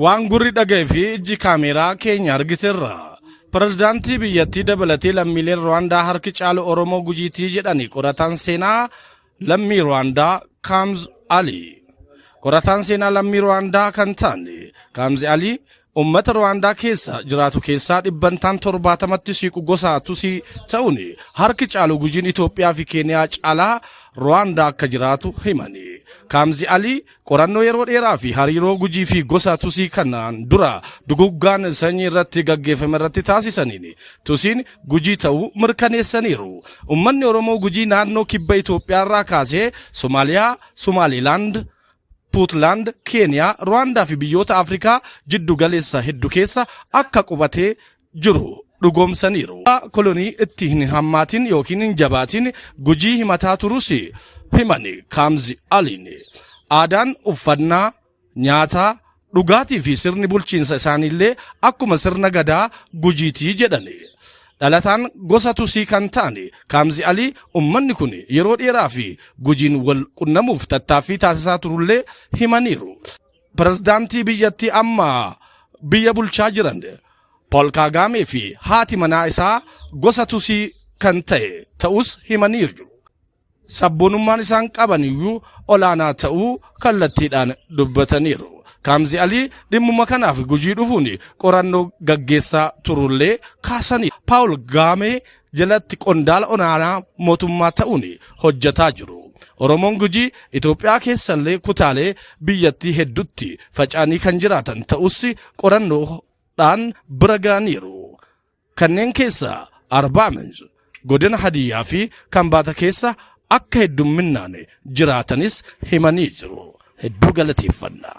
Waan gurri dhaga'e fi ijji kaameeraa keenya argiterra. Pirezidaantii biyyattii dabalatee lammiileen Ruwaandaa harki caalu Oromoo Gujiitii jedhani qorataan seenaa lammii Ruwaandaa Kaamz Ali. Qorataan seenaa lammii Ruwaandaa kan ta'an Kaamz Ali ummata Ruwaandaa keessa jiraatu keessaa dhibbantaan 70tti siiqu gosa Tusii ta'uun harki caalu Gujiin Itoophiyaa fi Keeniyaa caalaa Ruwaandaa akka jiraatu himani. Kaamzi Alii Qorannoo yeroo dheeraa fi hariiroo Gujii fi gosa Tusii kanaan dura duguggaan sanyii irratti gaggeeffame irratti taasisaniin Tusiin Gujii ta'uu mirkaneessaniiru. Ummanni Oromoo Gujii naannoo kibba Itoophiyaa irraa kaasee Somaaliyaa, Somaalilaand, Puutlaand, Keeniyaa, Ruwaandaa fi biyyoota Afrikaa jiddu galeessa heddu keessa akka qubatee jiru dhugoomsaniiru. Kolonii itti hin hammaatin yookiin hin jabaatin Gujii himataa turus himani Kaamzi Aliin. Aadaan uffannaa, nyaataa, dhugaatii fi sirni bulchiinsa isaaniillee akkuma sirna Gadaa Gujiitii jedhani. Dhalataan gosa Tusii kan ta'an Kaamzi Alii ummanni kun yeroo dheeraa fi Gujiin wal qunnamuuf tattaaffii taasisaa turullee himaniiru. Pirezidaantii biyyattii amma biyya bulchaa jiran Paul Kaagaamee fi haati manaa isaa gosa Tusii kan ta'e ta'us himaniiru. Sabboonummaan isaan qaban iyyuu olaanaa ta'uu kallattiidhaan dubbataniiru. Kaamzi Alii dhimmuma kanaaf Gujii dhufuun qorannoo gaggeessaa turullee kaasaniiru. Paul Gaamee jalatti qondaala olaanaa mootummaa ta'uun hojjetaa jiru. Oromoon Gujii Itoophiyaa keessallee kutaalee biyyattii hedduutti faca'anii kan jiraatan ta'us qorannoodhaan bira ga'aniiru. Kanneen keessaa Arbaa Minch, godina Hadiyyaa fi Kambaata keessa akka heddumminaan jiraatanis himanii jiru. Hedduu galateeffanna.